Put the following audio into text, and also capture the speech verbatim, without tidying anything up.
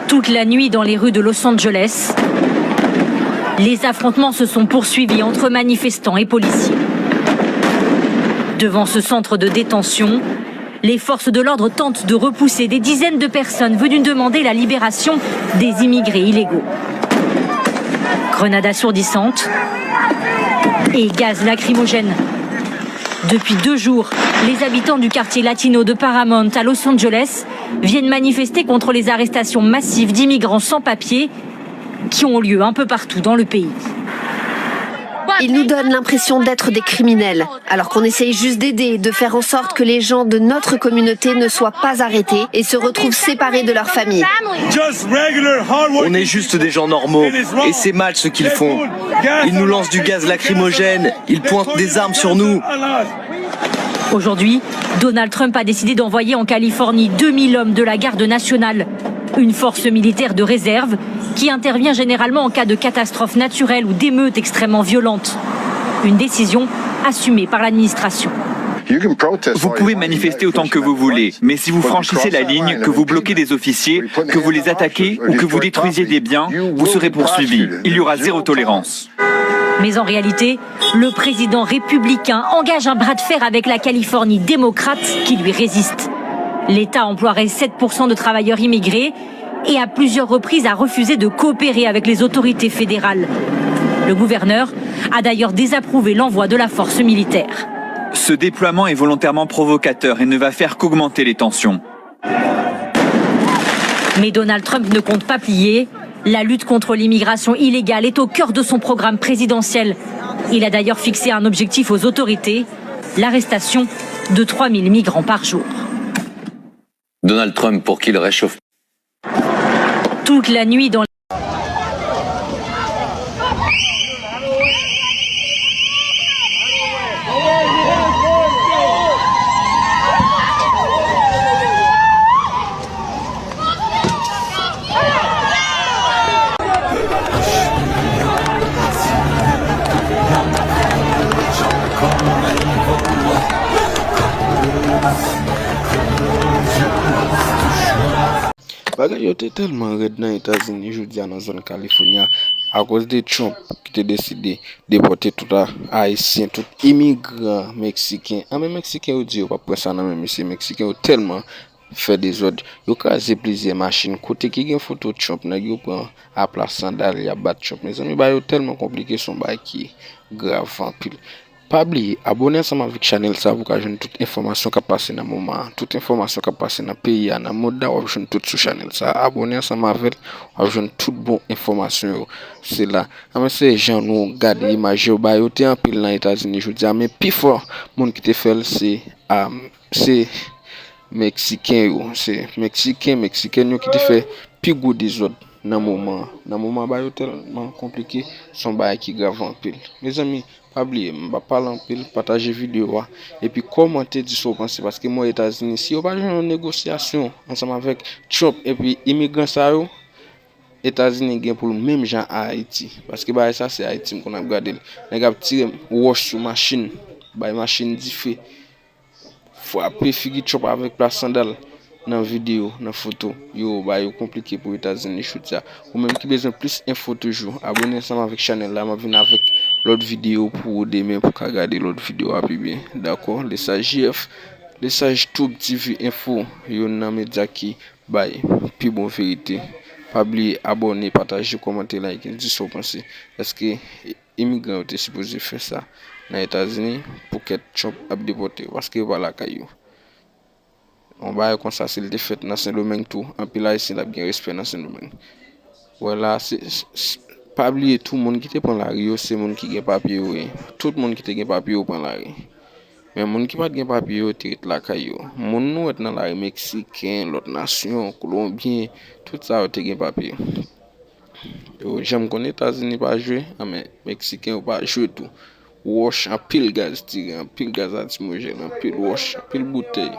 Toute la nuit dans les rues de Los Angeles, les affrontements se sont poursuivis entre manifestants et policiers. Devant ce centre de détention, les forces de l'ordre tentent de repousser des dizaines de personnes venues demander la libération des immigrés illégaux. Grenades assourdissantes et gaz lacrymogène. Depuis deux jours, les habitants du quartier latino de Paramount à Los Angeles viennent manifester contre les arrestations massives d'immigrants sans papiers qui ont lieu un peu partout dans le pays. Ils nous donnent l'impression d'être des criminels, alors qu'on essaye juste d'aider, de faire en sorte que les gens de notre communauté ne soient pas arrêtés et se retrouvent séparés de leur famille. On est juste des gens normaux et c'est mal ce qu'ils font. Ils nous lancent du gaz lacrymogène, ils pointent des armes sur nous. Aujourd'hui, Donald Trump a décidé d'envoyer en Californie deux mille hommes de la garde nationale, une force militaire de réserve qui intervient généralement en cas de catastrophe naturelle ou d'émeute extrêmement violente. Une décision assumée par l'administration. Vous pouvez manifester autant que vous voulez, mais si vous franchissez la ligne, que vous bloquez des officiers, que vous les attaquez ou que vous détruisez des biens, vous serez poursuivi. Il y aura zéro tolérance. Mais en réalité, le président républicain engage un bras de fer avec la Californie démocrate qui lui résiste. L'État emploierait sept pour cent de travailleurs immigrés et à plusieurs reprises a refusé de coopérer avec les autorités fédérales. Le gouverneur a d'ailleurs désapprouvé l'envoi de la force militaire. Ce déploiement est volontairement provocateur et ne va faire qu'augmenter les tensions. Mais Donald Trump ne compte pas plier. La lutte contre l'immigration illégale est au cœur de son programme présidentiel. Il a d'ailleurs fixé un objectif aux autorités, l'arrestation de trois mille migrants par jour. Donald Trump, pour qui le réchauffement Toute la nuit dans Bagay yo te tèlman rèd nan Etazini jodi a nan zòn California akoz de Trump ki te deside depòte tout a, Ayisyen, tout imigran meksiken. Anben Meksiken yo di yo p ap pran sa nan men misye. Meksiken yo tèlman fè dezòd. Yo kraze plizyè machin. Kote ki gen foto Trump, nèg yo pran a pla sandal, y ap bat Trump. Mezanmi, bagay yo tèlman konplike, se yon bagay ki grav anpil. Pa bliye abòne ansanm avèk chanèl sa pou w ka jwenn tout enfòmasyon k ap pase nan moman an. Tout enfòmasyon k ap pase nan peyi a, nan mond la, w ap jwenn tout sou chanèl sa. Abòne ansanm avè l, w ap jwenn tout bon enfòmasyon yo. Se la. Anben se jan nou gade imaj yo, bagay yo te anpil nan Etazini jodi a, men pifò moun ki te fè l se, a, se Meksiken yo. Se Meksiken, Meksikèn yo ki te fè pi gwo dezòd nan moman an. Nan moman an, bagay yo tèlman konplike, se yon bagay ki grav anpil. Mezanmi, pa bliye, m p ap pale anpil, pataje videyo a, epi kòmante, di sa w panse, paske m wè Etazini, si yo pa jwenn yon negosyasyon ansanm avèk Trump epi imigran sa yo, Etazini gen pou l menm jan a Ayiti, paske bagay sa se Ayiti m konn ap gade l. Nèg ap tire wòch sou machin, bay machin dife, frape figi Trump avèk pla sandal nan videyo, nan foto. Yo, bagay yo konplike pou Etazini jodi a. Ou menm ki bezwen plis enfo toujou, abòne ansanm avèk chanèl la, m ap vin avèk lòt videyo pou ou demen pou w ka gade lòt videyo a pi byen. Dakò? Lesaj J F, Lesaj Tube T V Info, youn nan medya ki bay pi bon verite. Pa bliye abòne, pataje, kòmante, like, di sa w panse. Èske imigran yo te sipoze fè sa nan Etazini? Poukèt Trump ap depòte yo? Paske yo pa lakay yo. Yon bagay konsa, si l te fèt nan Sendomeng tou, anpil Ayisyen t ap gen respè nan Sendomeng. Wè la, se, se, se, pa bliye tou, moun ki te pran lari yo, se moun ki gen papye yo ye. Tout moun ki te gen papye yo pran lari. Men moun ki pa t gen papye yo te ret lakay yo. Moun nou wè t nan lari, Meksiken, lòt nasyon, Kolonbyen, tout sa yo te gen papye. Yo janm konn Etazini pa jwe, anben Meksiken yo pa jwe tou. Wòch, anpil gaz tire, anpil gaz lakrimojèn, anpil wòch, anpil boutèy.